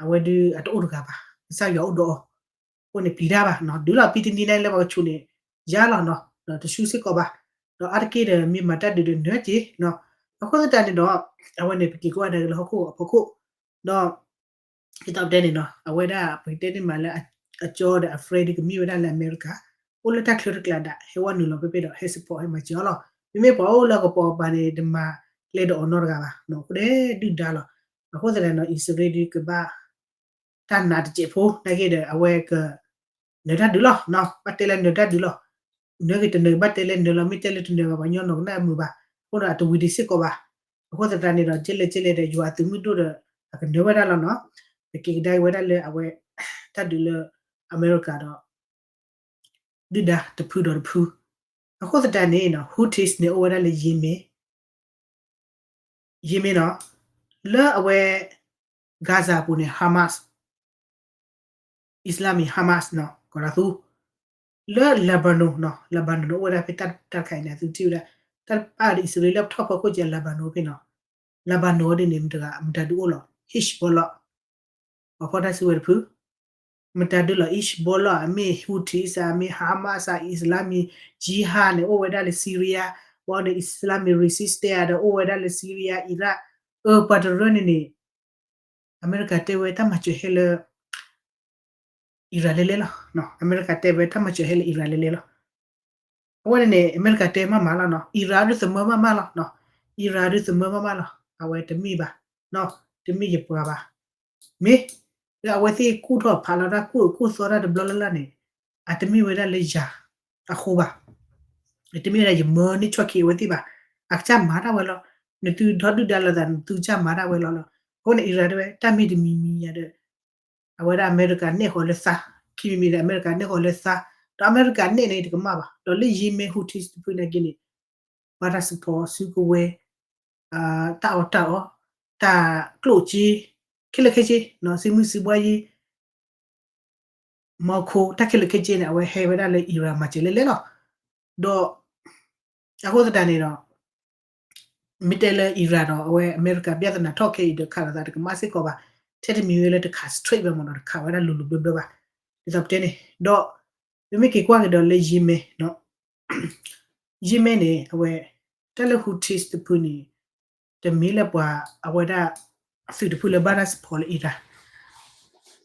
အဝဲဒုးအတအိၣ်တဂၤဘၣ် ကစၢ်ယွၤအိၣ်ဒီးအီၤ အဃိန့ၣ်ပျံၤတၢ်ဘၣ်နီၤ ဒုးလီၤပံတနံၤန့ၣ်လၢပှၤကဆူးန့ၣ် ယါလီၤနီၤ ဒီးတဆူစ့ၢ်ကီးဘၣ် ဒီးအါတက့ၢ်ဒီးမ့ၢ်မၤတၢ်ဒုးဒီးနၢၤက့ၤနီၤ အဃိသတးန့ၣ်ဒီး အဝဲန့ၣ် ပက့ၤကွၢ်ဒၣ်က့ၤလၢဟီၣ်ခိၣ်အဖီခိၣ် ဒီး ဒ်သိးပတဲန့ၣ်နီၤ အဝဲဒၣ်ပကတဲန့ၣ်မးလၢ အကၠီဒီးအ friend ဒ်ကမ့ၢ်ဝဲဒၣ်လၢအမဲရကၤ အိၣ်လၢတၢ်ချၢတကျါဒၣ် ဟဲဝဲနုာ်လီၤဖဲဖဲဒီး ဟဲ support ဟဲမၤစၢၤအီၤလီၤ မ့မ့ၢ်ပှၤအိၣ်လၢကပိာ်ကပၤန့ၣ် တမၤကျဲဒီးအီၤနီတဂၤဘၣ် အဃိန့ၣ်ဒုၣ်ဒါလီၤ အဃိသတးန့ၣ်ဒီး အံၣ်စရ့လးဒုးကဘၣ် တၢ်နာ်တစဲးဖိ နာ်က့ဒီး အဝဲက နၢၤတၢ်ဒုးလီၤ ဘၣ်တဲလၢနၢၤတၢ်ဒုးလီၤ နၢၤက့ၤတနၢၤဘၣ်တဲလၢနၢၤလီၤ မ့ၢ်တဲလၢတနၢၤဘၣ် ပှၤကညီနီၢ်ကနၣ်အမုာ်ဘၣ် အဃိဒီးအတဝံၤဒံးစ့ၢ်ကီးဘၣ် အဃိသတးန့ၣ်ဒီး ကဲလဲၣ်ကဲလဲၣ်ဒီး ယွၤအသုးမုၢ်ဒိၣ်ဒီး အကနၢၤဝဲဒၣ်လီၤနီၤ ပက့ၤကဒါက့ၤဝဲဒၣ်လၢအဝဲ တၢ်ဒုးလၢအမဲရကၤဒီး ဒုၣ်ဒါတဖုဒီးတဖု အဃိသတးန့ၣ်နီၤ Houthis န့ၣ် အိၣ်ဝဲဒၣ်လၢ Yemen Yemen နီၤ လၢအဝဲ Gaza အပူၤန့ၣ် Hamas Islamic Hamas နီၤ ကီးလီၤသူ လၢ Lebanon နီၤ Lebanon န့ၣ် အိၣ်ဝဲဒၣ်ဖဲတၢ်တခါအံၤန့ၣ် သုထံၣ်ဝဲဒၣ် တၢ်တပာ်ဒီးအံၣ်စရ့လးလၢပထီၣ်ဖီခိၣ်ကဲ Lebanon ဖဲနီၤ Lebanon ဒ်န့ၣ် မတၤဒုးအိၣ်လီၤ Hezbollah ပှၤဖီၣ်တၢ်စုဝဲတဖု မတၤဒုးလီၤ Hezbollah အမ့ၢ် Houthis အမ့ၢ် Hamas အ Islamic Jihad န့ၣ် အိၣ်ဝဲဒၣ်လၢ Syria ဝံၤဒီး Islamic Resistance ဒီး အိၣ်ဝဲဒၣ်လၢ Syria Iraq အၢ ပှၤတရၢန့ၣ်န့ၣ် အမဲရကၤတဲဝဲတၢ်မၤစၢၤဟဲလၢ Iran လဲၤလဲၤလီၤ အမဲရကၤတဲဝဲ တၢ်မၤစၢၤဟဲလၢ Iran လဲၤလဲၤလီၤ အဝဲန့ၣ်န့ၣ် အမဲရကၤတဲမးမးလီၤနီၤ Iran ဒုးသမၢမးမးလီၤ Iran ဒုးသမၢမးမးလီၤ အဝဲတမ့ၢ်ဘၣ် တမ့ၢ်ယပှၤဘၣ် မ့ၢ် လၢအဝဲသ့ၣ်ကူၣ်ထီၣ်ဖးလီၤတၢ်ကူၣ်အၢကူၣ်သီတၢ်တဘျီလၢ်လၢ်န့ၣ် အတမ့ၢ်ဝဲဒၣ်လၢယၤအဃိဘၣ် တမ့ၢ်ဝဲဒၣ်ယမၢန့ၢ်ဆီၣ်ခံအဝဲသ့ၣ်ဘၣ် အကစၢ်မၤတၢ်ဝဲလီၤ နသုဒီဒုၣ်ဒါလိာ်သး နသုကစၢ်မၤတၢ်ဝဲလီၤလီၤ အဃိန့ၣ် Iran တဲဝဲ တၢ်မ့ၢ်တမံၤမံၤယၤဒီး အဝဲဒၣ်အမဲရကၤနဲၣ်ဃီၤလၢသါ ခံမံၤမံၤဒီး အမဲရကၤနဲၣ်ဃီၤလၢသါ ဒီးအမဲရကၤနဲၣ်န့ၣ်တကမၣ်ဘၣ်. ဒီးလၢယံၤမဲ Houthis တဖုနာ်က့န့ၣ် ဘၣ်တၢ် support စုကဝဲၤ, တၢ်အီၣ်တၢ်အီ, တၢ်ကျိၣ်စ့, ခဲလၢာ်ခဲဆ့, စုမုၢ်စုဘှါယံၤ မီခိ တၢ်ခဲလၢာ်ခဲဆ့န့ၣ် အဝဲဟဲဝဲဒၣ်လၢ Iran မၤစၢၤလဲၣ်လဲၣ်လီၤ. ဒီး အဃိသတးန့ၣ်ဒီး မ့ၢ်တဲလၢ Iran ဒီး အဝဲအမဲရကၤ ပြဿနာ ထီၣ်ခဲအံၤဒီး ခးလိာ်သးတကမၣ်စ့ၢ်ကီးဘၣ်. ထဲတမံၤဝဲလၢတခး straight ဘၣ်မ့ၢ်နီၤ, တခးဝဲဒၣ်လိၤလိၤဘျၢဘျၢဘၣ်. ဒ်သိးပတဲန့ၣ် ဒီး ပမ့ၢ်က့ၤကွၢ်က့ၤဒီးလၢ ယံၤမဲ ယံၤမဲန့ၣ် အဝဲ တၢ်လၢ Houthis တဖုန့ၣ် တမ့ၢ်လၢပှၤအဝဲဒၣ် သုးတဖုလၢဘၣ်တၢ် support လၢ Iran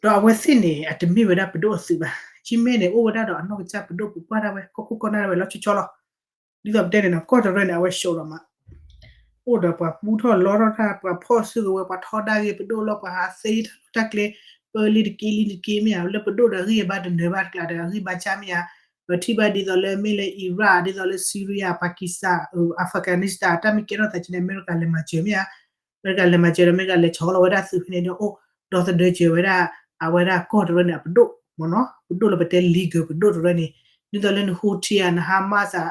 ဒီးအဝဲသ့ၣ်န့ၣ် အတမ့ၢ်ဝဲဒၣ်ပဒိၣ်အသုးဘၣ်. ယံၤမဲန့ၣ် အိၣ်ဝဲဒၣ်ဒီးအနီၢ်ကစၢ်ပဒိၣ်ပပှၢ်ဒၣ်ဝဲ ကီၢ်ခိၣ်ကီၢ်နၢ်ဒၣ်ဝဲလီၤဆီဆီလီၤ. ဒ်သိးပတဲန့ၣ်နီၤ ကီၢ်တရၢန့ၣ် အဝဲၡိးလီၤမး အိၣ်ဒီးပှၤပူထီၣ်လီထီၣ်တၢ် ပှၤဖီၣ်စုကဝဲၤ ပှၤထီဒါက့ၤပဒိၣ်လီၤ ပှၤဟးသ့ထီၣ်တၢ်ကျဲ ပၢလံတက့လံတက့မ့ၢ်ဧါ လၢပဒိၣ်ဒီးအဂံၢ်အဘါတနၢၤဘၣ်တကျါဒီး အဂံၢ်ဘါဆါမ့ၢ်ဧါ. ပထံၣ်ဘၣ်ဒ်သိးလၢမ့ၢ်လၢ Iraq ဒ်သိးလၢ Syria, Pakistan, Afghanistan တၢ်မ့ၢ်ကဲထီၣ်သးကဲန့ၣ် အမဲရကၤလဲၤမၤစၢၤမ့ၢ်ဧါ. အမဲရကၤလဲၤမၤစၢၤဒီး အမဲရကၤလဲၤဆီလီၤဝဲဒၣ်သုးဖဲန့ၣ်ဒီး အိၣ်ဒီသဒၢစၢၤဝဲဒၣ် အဝဲဒၣ်ကီၢ်တရၢန့ၣ် အပဒိၣ်မ့ၢ်နီၤ ပဒိၣ်လၢပတဲ leader ပဒိၣ်တရၢန့ၣ် ဒ်သိးလၢန Houthi ဧါ န Hamas ဧါ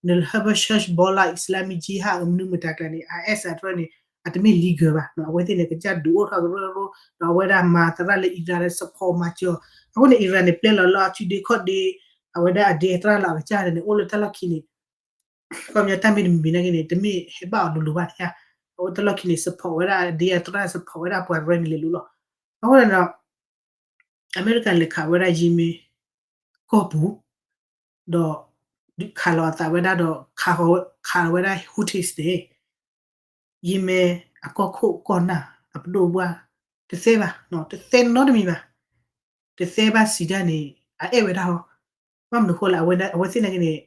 န Hezbollah, Islamic Jihad မနုၤမတၤကျါန့ၣ် IS တရၢန့ၣ် အတမ့ၢ် leader ဘၣ်. အဝဲသ့ၣ်န့ၣ် ကစၢ်ဒုးအိၣ်ထီၣ်ကရၢကရိ ဒီးအဝဲဒၣ်မၤသရၣ်လၢ Iran လၢ support မၤစၢၤ. အဃိန့ၣ် Iran န့ၣ် ပျဲလီၤလၢအစုဒ့ခီၣ်ဒ့ အဝဲဒၣ်အဒ့အသရၣ်လၢအကစၢ်န့ၣ် အိၣ်လၢတၢ်လီၢ်ခံန့ၣ် ခီပညီတၢ်မ့ၢ်တမံၤနာ်က့န့ၣ် တမ့ၢ်ဟဲဘၣ်အီၤလိၤလိၤဘၣ်န့ၣ်ဧါ. အဝဲတၢ်လီၢ်ခံန့ၣ် support ဝဲဒၣ်အဒ့အသရၣ် support ဝဲဒၣ်ပှၤတရၢန့ၣ်လဲၤလိၤလီၤ. အဃိန့ၣ်ဒီး အမဲရကၤလဲၤခးဝဲဒၣ်ယံၤမဲ ကီၢ်ပူၤ ဒီး ခးလီၤအသးဝဲဒၣ်ဒီး ခးဝဲဒၣ် Houthis န့ၣ် ယံၤမဲအကီၢ်ခိၣ်ကီၢ်နၢ်အပဒိၣ်ပှၢ် တသဲဘၣ်, တသဲနီတမံၤဘၣ်. တသဲဘၣ်စံးဒၣ်န့ၣ် အအဲၣ်ဝဲဒၣ်ဟီ. ဘၣ်မနုၤဃိလဲၣ် အဝဲသ့ၣ်နာ်က့န့ၣ်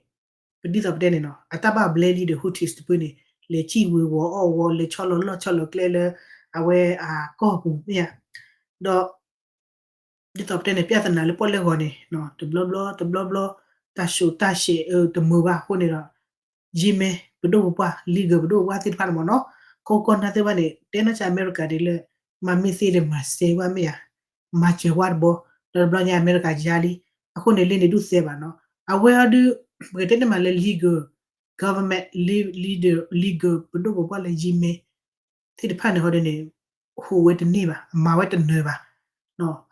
ပဒ်သိးပတဲန့ၣ်နီၤ အတၢ်ဘၣ်ဘျဲလံဒီး Houthis တဖုန့ၣ် လဲၤစံၣ်ဝ့ၤဝီၤအီၣ်ဝီၤ လဲၤဆီလီၤလီၢ်ဆီလီၤကျဲလၢ အဝဲအကီၢ်ပူၤမ့ၢ်ဧါ. ဒီး ဒ်သိးပတဲန့ၣ် ပြဿနာလၢပီၣ်လဲၣ်ဂီၤန့ၣ် တဘျီဘျီ တဘျီဘျီ တၢ်ဆူးတၢ်ဆဲး တမုာ်ဘၣ်အဃိန့ၣ်ဒီး ယံၤမဲ ပဒိၣ်ပပှၢ် leader ပဒိၣ်ပပှၢ်သ့ၣ်တဖၣ်န့ၣ်မ့ၢ်နီၤ ကီၢ်ကီၢ်နၢ်သ့ၣ်တဖၣ်န့ၣ် တဲနီၢ်ကစၢ်အမဲရကၤဒ်လၢ မၤမ့ၢ်သ့ဒီးမၤစဲဝဲမ့ၢ်ဧါ မၤစၢၤဝဲတဘျီ ဒီးတဘျီညါအမဲရကၤယါလံ အဃိန့ၣ်လၢန့ၣ်ဒူၣ်သဲဘၣ်နီၤ အဝဲအီၤဒုး ပကတဲန့ၣ်မးလၢ leader, government leader, leader ပဒိၣ်ပပှၢ်လၢယံၤမဲ သ့ၣ်တဖၣ်န့ၣ်ဟီဒ်န့ၣ် ဟူးဝဲတန့ၢ်ဘၣ် အမၤဝဲတနၢၤဘၣ်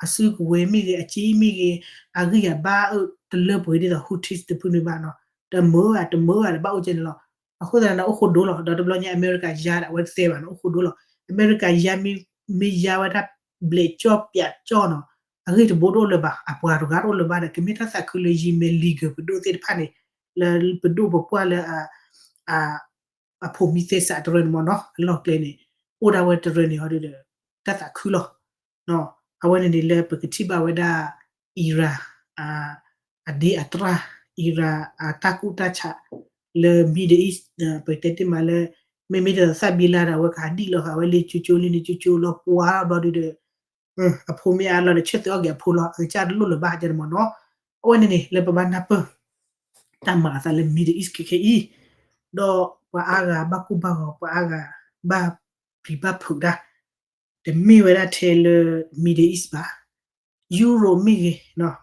အစုကဝဲၤမ့ၢ်ဂ့ၤ အစ့မ့ၢ်ဂ့ၤ အဂံၢ်အဘါအၢ တလၢပှဲၤဒ်သိး Houthis တဖုန့ၣ်ဘၣ်နီၤ တမုာ်ဧါ တမုာ်ဧါ တဘၣ်အိၣ်ကဲန့ၣ်လီၤ. အဃိသတးန့ၣ် အိၣ်ဃိဒိလီၤ ဒီးတဘျီညါအမဲရကၤယါဒီး အဝဲတသဲဘၣ်နီၤ အိၣ်ဃိဒိလီၤ. အမဲရကၤယါမ့ၢ်ယါဝဲဒၣ် ဘျဲးကၠီၣ်ပၠးကၠီၣ်နီၤ အဂ့ၢ်တဘိတအိၣ်လၢၤဘၣ် အပှၤတဂၤတအိၣ်လၢၤဘၣ်ဒီး ကမ့ၢ်တၢ်သးခုလၢယံၤမဲ leader ပဒိၣ်သ့ၣ်တဖၣ်န့ၣ် လၢပဒိၣ်ပပှၢ်လၢ အဖိမံသဲစးတရၢန့ၣ်မ့ၢ်နီၤ အလီၢ်ကျဲန့ၣ် အိၣ်ဒၣ်ဝဲတရၢန့ၣ်ဟီဒ်ဒီး တၢ်သးခုလီၤ. အဝဲန့ၣ်န့ၣ်လၢပကထံၣ်ဘၣ်ဝဲဒၣ် Iran အဒ့အသရၣ် Iran အတၢ်ကူၣ်တၢ်ဆး လၢ Middle East ပကတဲတ့ၢ်မးလၢ မ့မ့ၢ်ဒ်သိးသၣ်ဘံလါဒီး အဝဲကဟးဒံၣ်လီၤဃာ်ဝဲလၢကၠိကၠိလံန့ၣ်ကၠိကၠိလီၤပှၤဘျီဒုဒီး အဖိမ့ၢ်အါလီၤဒီး ဆဲးသုးအီၣ်က့ၤအဖိလီၤ အကစၢ်တလိၣ်လၢၤဘၣ်ကဲန့ၣ်မ့ၢ်နီၤ. အဝဲန့ၣ်န့ၣ် လၢပဘၣ်နၢ်ပၢၢ် တၢ်မၤအသးလၢ Middle East ခဲခဲအံၤ ဒီးပှၤအါဂၤဘၣ်ကူၣ်ဘၣ်ဂီၤ ပှၤအါဂၤဘၣ်ပျံၤဘၣ်ဖုးတၢ် တမ့ၢ်ဝဲဒၣ်ထဲလၢ Middle East ဘၣ် Europe မ့ၢ်ဂ့ၤ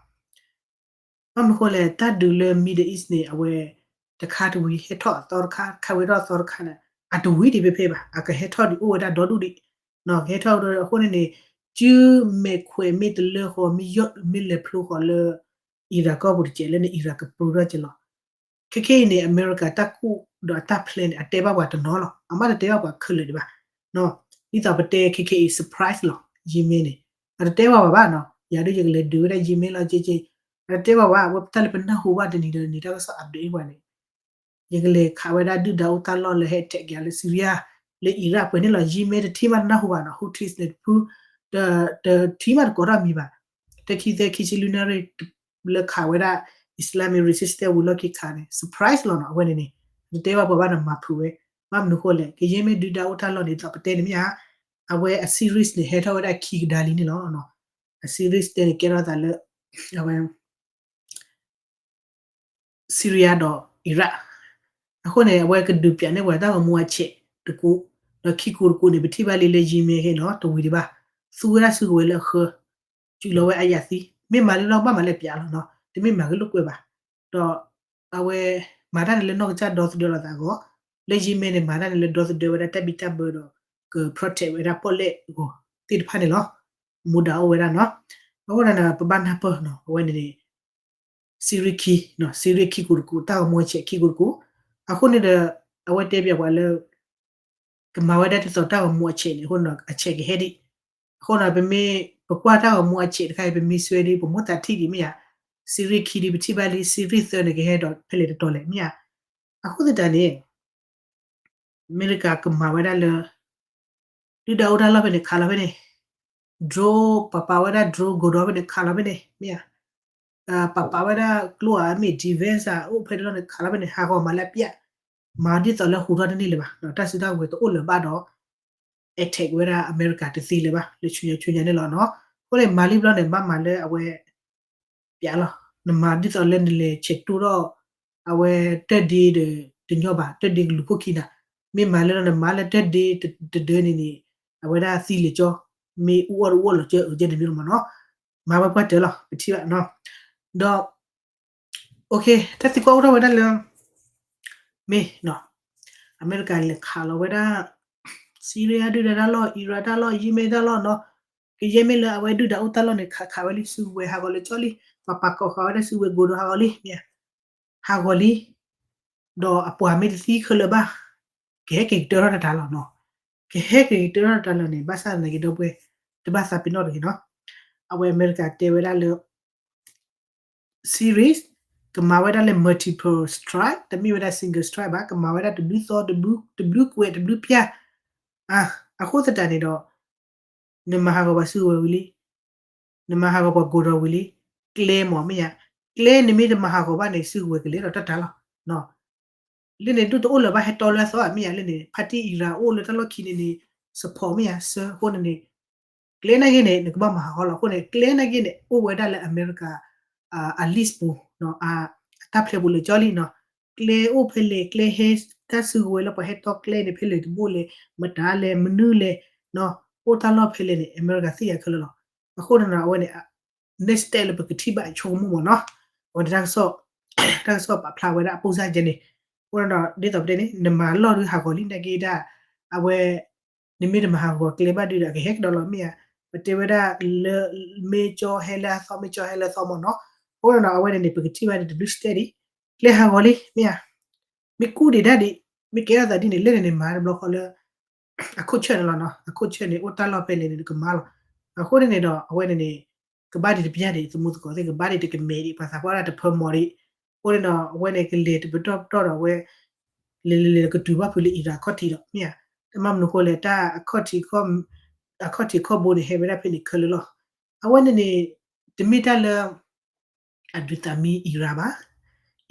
ဘၣ်မနုၤဃိလဲၣ် တၢ်ဒုးလၢ Middle East န့ၣ် အဝဲ တခါတဝံၤဟဲထီၣ်အသီတခါ တခါဝဲထီၣ်အသီတခါန့ၣ် အတဝံၤဒံးဖဲဖဲဘၣ် အကဟဲထီၣ်ဒံးအိၣ်ဝဲဒၣ်ဒီဒူၣ်ဒံး ကဟဲထီၣ်ဒီး အဃိန့ၣ်န့ၣ် စုမဲာ်ခွဲးမ့ၢ်တလၢဃီ မ့ၢ်ယီၢ်မ့ၢ်လဲၤဖျိဃီလၢ Iran ကီၢ်ပူၤတကဲးလၢန့ၣ် Iran ကပြုၢ်ထီၣ်ကဲလီၤ. ခဲခဲအံၤန့ၣ် အမဲရကၤတၢ်ကူၣ်ဒီးအတၢ် plan န့ၣ် အတဲဘၣ်ပှၤတနီၤလီၤ. အမ့ၢ်တတဲဘၣ်ပှၤခဲလၢာ်ဒံးဘၣ်. ဒ်သိးပတဲခဲခဲအံၤ surprise လီၤ. ယံၤမဲန့ၣ် အတတဲဘၣ်ပှၤဘၣ်နီၤ. ယၤဒ်ယကလဲၤဒုးဝဲဒၣ်ယံၤမဲလီၤက့က့ အတတဲဘၣ်ပှၤ အဝဲတၢ်လၢပနၢ်ဟူဘၣ်တနံၤဒီးတနံၤတၢ်ကစီၣ် update ပှၤန့ၣ် ယကလဲၤခးဝဲဒၣ်ဒုၣ်ဒါအိၣ်တၢ်လီၢ်လၢဟဲ attack ယၤလၢ Syria လၢ Iraq ပှဲၤန့ၣ်လီၤ. ယံၤမဲတထံၣ်ဘၣ်တနၢ်ဟူဘၣ်နီၤ. Houthis န့ၣ်တဖု တထံၣ်ဘၣ်တကိးထီၣ်မံၤဘၣ်. တခံသၢခံဆံလွံၢ်နၣ်ရံၣ် လၢခးဝဲဒၣ် Islamic Resistance ဝံၤလီၢ်ခံခးန့ၣ် surprise လီၤနီၤ. အဝဲန့ၣ်န့ၣ် တတဲဘၣ်ပှၤဘၣ်နီၤ မၤဖုးဝဲ ဘၣ်မနုၤဃိလဲၣ် ကယဲၢ်မ့ၢ်ဒုၣ်ဒါအိၣ်တၢ်လီၢ်န့ၣ် သိးပတဲန့ၣ်မ့ၢ်ဧါ. အဝဲအ series န့ၣ် ဟဲထီၣ်ဝဲဒၣ်ခံကဒါလံန့ၣ်လီၤ. အ series တဲန့ၣ် ကဲထီၣ်သးလၢ အဝဲ Syria ဒီး Iraq အဃိန့ၣ် အဝဲကဒုးပၠးန့ၢ်ပှၤတၢ်ဂီၤမူအဆဲးတကူး, ဒီးခံကူးတကူးန့ၣ် ပထံၣ်ဘၣ်လံလၢယံၤမဲခဲနီၤ တဝံၤဒံးဘၣ်, သူဝဲဒၣ်စုကဝဲၤလၢအဃၢ, စူးလီၤဝဲအယၣ်သံ, မ့ၢ်မၤလံလီၤ ဘၣ်မၤလၢပၠးလီၤနီၤ, တမ့ၢ်မၤဂ့ၤလိာ်ကွဲဘၣ်. ဒီးအဝဲမၤတၢ်န့ၣ်လၢနီၢ်ကစၢ်ဒီသဒၢလီၤသးအဂီၢ်, လၢယံာ်မဲန့ၣ် မၤတၢ်န့ၣ်လၢဒီသဒၢဝဲဒၣ်တၢ်ဘံၣ်တၢ်ဘၢဒီး က protect ဝဲဒၣ်ပီၣ်လဲၣ်အဂီၢ်သ့ၣ်တဖၣ်န့ၣ်လီၤ. မူဒါအိၣ်ဝဲဒၣ်နီၤ. အဃိန့ၣ် ပဘၣ်နၢ်ပၢၢ်နီၤ အဝဲန့ၣ်န့ၣ် Syria ခံနီၤ, Syria ခံကိးတကိး, တၢ်ဂီၤမူအဆဲးခံကိးတကိး. အဃိန့ၣ်ဒီး အဝဲတဲပၠးပှၤလၢ ကမၤဝဲဒၣ်ဒ်သိးတၢ်ဂီၤမူအဆဲးန့ၣ် အဃိန့ၣ်ဒီး အဆဲးကဟဲဒံး. အဃိန့ၣ် ပမ့ၢ် ပကွၢ်တၢ်ဂီၤမူအဆဲးတခါအံၤ ပမ့ၢ်ဆွဲဒံး ပမိၢ်သးထံၣ်ဒံးမ့ၢ်ဧါ, Syria ခံဒံး ပထံၣ်ဘၣ်လံ, Syria သၢန့ၣ် ကဟဲဒီးဖဲလဲၣ်တတီၤလဲၣ်မ့ၢ်ဧါ. အဃိသတးန့ၣ် အမဲရကၤကမၤဝဲဒၣ်လၢ ဒုၣ်ဒါအိၣ်တၢ်လီၢ်ဖဲန့ၣ် ခးလီၤဖဲန့ၣ်, drone ပာ်ပာ်ဝဲဒၣ် drone ကိးဒီးဖဲန့ၣ် ခးလီၤဖဲန့ၣ် မ့ၢ်ဧါ. ပာ်ပာ်ဝဲဒၣ်ကျိဧါ မ့ၢ် defense ဧါ အိၣ်ဖဲတလီၢ်န့ၣ် ခးလီၤဖဲန့ၣ် ဟးဂီၤမၤလၢအပျၢ်, မၤဒ်သိးလၢဟူးထီၣ်တန့ၢ်လၢၤဘၣ်, တၢ်စုတၢ်ကဝဲၤတအိၣ်လၢၤဘၣ်ဒီး attack ဝဲဒၣ်အမဲရကၤတသ့လၢၤဘၣ် လၢဆူညါဆူညါန့ၣ်လီၤနီၤ. အဃိန့ၣ် မၤလံဘျီန့ၣ် ဘၣ်မၤလၢအဝဲ ပျးလီၤ. နမၤဒ်သိးလၢနလဲၤဆဲးတိၢ်ထီၣ် အဝဲတၢၢ်ဒ့ဒီးတညီဘၣ်, တၢၢ်ဒ့ကလူၤခိၣ်ခံနၤ, မ့ၢ်မၤလၢနမၤလၢတၢၢ်ဒ့တဒၢန့ၣ်န့ၣ် အဝဲဒၣ်သံလၢာ်ကၠီ, မ့ၢ်အူအီၣ်တအူအီၣ်လၢာ်ကၠီ အကဲန့ၣ်မ့ၢ်မနီၤ, မၤဝဲပှၢ်တၢၢ်လီၤ ပထံၣ်ဘၣ်နီၤ. ဒီး တၢ်သံကွၢ်အိၣ်ထီၣ်ဝဲဒၣ်လၢ မ့ၢ်နီၤ, အမဲရကၤလဲၤခးလီၤဝဲဒၣ် Syria ဒုၣ်ဒါတၢ်လီၢ်, Iraq တၢ်လီၢ်, Yemen တၢ်လီၢ်နီၤ, ကယဲၢ်မ့ၢ်လၢအဝဲဒုၣ်ဒါအိၣ်တၢ်လီၢ်န့ၣ် ခးခးဝဲလံ စုကဝဲၤဟးဂီၤလၢာ်ကၠီလံ, ပာ်ပာ်ကိးဃာ်ဝဲဒၣ်စုကဝဲၤကိးဒီးဟးဂီၤလံ မ့ၢ်ဧါ, ဟးဂီၤလံ ဒီးအပှၤမ့ၢ်တသံခဲလၢာ်ဘၣ်, ကဟဲက့ၤကတၢၢ်ထီၣ်တၢ်လီၤနီၤ, ကဟဲက့ၤကတၢၢ်ထီၣ်တၢ်လီၤန့ၣ် ဘၣ်ဆၣ်သနာ်က့ဒီပုၢ်ဝဲၢ် တဘၣ်သးပ့ၤနီၣ်တဂ့ၤနီၤ, အဝဲအမဲရကၤတဲဝဲဒၣ်လၢ series ကမၤဝဲဒၣ်လၢ multiple strike တမ့ၢ်ဝဲဒၣ် single strike ဘၣ်, ကမၤဝဲဒၣ်တဘျုးသီ တဘျုးကွဲး တဘျုးပျၢ်, အဃိသတးန့ၣ်ဒီး နမၤဟးဂီၤပှၤစုကဝဲၤဝံၤလံ, နမၤဟးဂီၤပှၤကိးဒီးဝံၤလံ, ကျဲမ့ၢ်မ့ၢ်ဧါ, ကျဲန့ၣ်မ့ၢ်တမၤဟးဂီၤဘၣ်န့ၣ် စုကဝဲၤကလဲၤဒီးတၢ်တၢ်လီၤ လၢန့ၣ်ဒိၣ်တအိၣ်လၢၤဘၣ် ဟဲတီလၢအသီဧါ မ့ၢ်ဧါ, လၢန့ၣ် ဖါတံၢ် Iran အိၣ်လၢတၢ်လီၢ်ခံန့ၣ်န့ၣ် support မ့ၢ်ဧါ ဆၢအဃိန့ၣ်န့ၣ် ကျဲနာ်က့န့ၣ် နကဘၣ်မၤဟးဂီၤလီၤ. အဃိန့ၣ် ကျဲနာ်က့န့ၣ် အိၣ်ဝဲဒၣ်လၢအမဲရကၤ အ list ပူၤ အတၢ်ဖျဲပူၤလၢာ်ကၠီလံနီၤ, ကျဲအိၣ်ဖဲလဲၣ် ကျဲဟဲတၢ်စုကဝဲၤလၢပှၤဟဲတီကျဲန့ၣ် ဖဲလဲၣ်တဘိလဲၣ် မတၤလဲၣ် မနုၤလဲၣ် အိၣ်တၢ်လီၢ်ဖဲလဲၣ်န့ၣ် အမဲရကၤသ့ၣ်ညါခဲလၢာ်လီၤ. အဃိန့ၣ်နီၤ အဝဲန့ၣ် next step လၢပကထံၣ်ဘၣ်ဆိကမိၣ်မ့ၢ်နီၤ, အဝဲန့ၣ် တၢ်ကစီၣ်ပာ်ဖျါဝဲဒၣ်အပိၢ်စၢ်ကဲန့ၣ်, အဃိဒီးဒ်သိးပတဲန့ၣ် နမၤလီၢ်ဒုးဟးဂီၤလံနာ်က့ဒၣ်, အဝဲ နမ့ၢ်တမၤဟးဂီၤကျဲဘၣ်ဒုးဒီး ကဟဲကဒီးလီၤမ့ၢ်ဧါ, ပတဲဝဲဒၣ်လၢ မ့ၢ်ကၠီဟဲလၢအသီ မ့ၢ်ကၠီဟဲလၢအသီမ့ၢ်နီၤ, အဃိဒီးနီၤ အဝဲန့ၣ်န့ၣ် ပကထံၣ်ဘၣ်ဒံးတဘျုးစတဲဒံး, ကျဲဟးဂီၤလံ မ့ၢ်ဧါ, မ့ၢ်ကူၣ်ဒံးဒၣ်ဒံး, မ့ၢ်ကဲထီၣ်သးဒ်န့ၣ် လၢန့ၣ်န့ၣ် မၤတဘျီဃီလၢ အခိၣ်ဆၢၣ်န့ၣ်လီၤနီၤ, အခိၣ်ဆၢၣ်န့ၣ် အိၣ်တၢ်လီၢ်ဖဲလဲၣ်န့ၣ် ကမၤလီၤ. အဃိန့ၣ်န့ၣ်ဒီး အဝဲန့ၣ်န့ၣ် ကဘၣ်ဒံးတပျၢ်ဒံး သမူသကိးသ့ၣ် ကဘၣ်ဒံးတကမဲာ်ဒံး ပှၤသးပှၢ်ဒၣ်တဖၢမီၤဒံး, အဃိန့ၣ်ဒီး အဝဲန့ၣ်ကလဲၤတပတီၢ်ပတီၢ်ဒီးအဝဲ လဲၤလဲၤလဲၤကတုၤဘၣ်ဖုးလၢ Iran အခီၣ်ထံးဒီး မ့ၢ်ဧါ, တမ့ၢ်မနုၤဃိလဲၣ် တၢ် အခီၣ်ထံးခီၣ်ဘိန့ၣ် ဟဲဝဲဒၣ်ဖဲန့ၣ်ခဲလၢာ်လီၤ. အဝဲန့ၣ်န့ၣ် တမ့ၢ်တၢ်လၢ အဒုးသးမံ Iran ဘၣ်,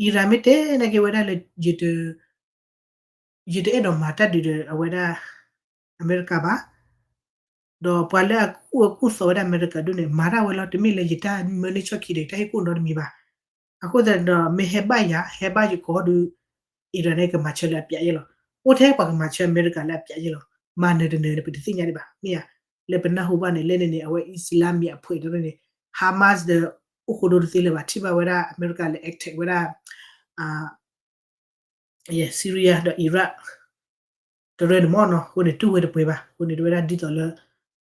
Iran မ့ၢ်တဲနာ်က့ဝဲဒၣ်လၢ ယတ ယတအဲၣ်ဒိးမၤတၢ်ဒုးဒီးအဝဲဒၣ် အမဲရကၤဘၣ်, ဒီးပှၤလၢအကူၣ်အၢကူၣ်သီဝဲဒၣ်အမဲရကၤဒိၣ်န့ၣ် မၤတၢ်ဝဲလီၤ, တမ့ၢ်လၢယတၢ်မၢန့ၢ်ဆီၣ်ခံဒီး ယတၢ်ဟ့ၣ်ကူၣ်နီတမံၤဘၣ်. အဃိသတးဒီး မ့ၢ်ဟဲဘၣ်ယၤ ဟဲဘၣ်ယကီၢ်ဒုး Iran န့ၣ် ကမၤဆၢလၢအပျးယဲလီၤ. အိၣ်ထဲပှၤကမၤဆၢအမဲရကၤလၢအပျးယဲလီၤ. မၤနၢၤတနၢၤန့ၣ် ပတသ့ၣ်ညါဒံးဘၣ်. မ့ၢ်ဧါ, လၢပနၢ်ဟူဘၣ်န့ၣ် လၢန့ၣ်န့ၣ် အဝဲအံၣ်စလါမံၤအဖှဲးတရၢၣ်န့ၣ် Hamas ဒီး အိၣ်ဃိဒိတသ့လၢၤဘၣ်. ထံၣ်ဘၣ်ဝဲဒၣ်အမဲရကၤလဲၤ attack ဝဲဒၣ် Syria ဒီး Iraq တရၢၣ်န့ၣ်မ့ၢ်နီၤ, အဃိန့ၣ် တူၢ်ဝဲတပှဲၤဘၣ်. အဃိန့ၣ် တဝဲဒၣ်ဒ်သိးလၢ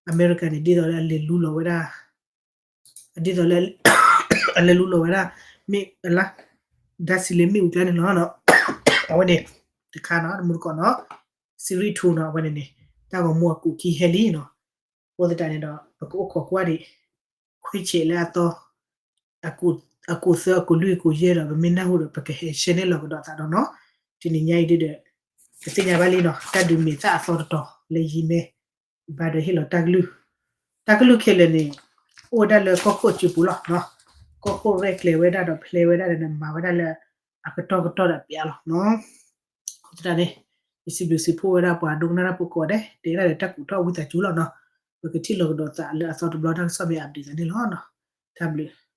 အမဲရကၤန့ၣ် ဒ်သိးလၢအလဲၤလူလီၤဝဲဒၣ် ဒ်သိးလၢ အလဲၤလူလီၤဝဲဒၣ် မ့ၣ်အလါ ဓာတ်ဆီလဲၣ် မ့ၣ်အူကျါန့ၣ်လီၤ. အဝဲန့ၣ် တခါနီၤ တမူတကိးနီၤ Syria two နီၤ အဝဲန့ၣ်န့ၣ် တၢ်ဂီၤမူအကူာ်ခံဟဲလံနီၤ. အဃိသတးန့ၣ်ဒီး ပကအိၣ်ခိးကွၢ်ဒံး ခွဲးဆဲးလၢအသီ အကူာ်သၢ အကူာ်လွံၢ် အကူာ်ယဲၢ်ဒီး ပမ့ၢ်နၢ်ဟူဒီး ပကဟဲရှဲနဲၣ်လီၤကဒီးသးဒီးနီၤ. တနံၤညါအံၤဒ်ဒီး ပသ့ၣ်ညါဘၣ်လံနီၤ တၢ်ဒုးမဲာ်သၣ်အသီတတီၤလၢယံၤမဲ ဘၣ်ဒီးဟ့ၣ်လီၤတၢ်ကလုၢ်, တၢ်ကလုၢ်ခဲလၢာ်န့ၣ် အိၣ်ဝဲဒၣ်လၢကီၢ်ခိၣ်အစုပူၤလီၤနီၤ. ကီၢ်ခိၣ်ရဲၣ်ကျဲၤဝဲဒၣ်ဒီး ဖျဲဝဲဒၣ်ဒီး မၤဝဲဒၣ်လၢ အကတီၢ်ကတီၢ်ဒီးပျးလီၤနီၤ. အဃိသတးန့ၣ် ယစံးဘျုးစံးဖှိၣ်ဝဲဒၣ်ပှၤဒိကနၣ်တၢ်ဖိကိးဂၤဒဲး တဲဒၣ်ဒီးတၢ်ကူးထီၣ်ဝံသးစူၤလီၤနီၤ. ပကထံၣ်လီၤကဒီးသးလၢအသီတဘျီ တၢ်ကစီၣ်မ့ၢ် update သးန့ၣ်လီၤနီၤ. တၢ်ဘျုး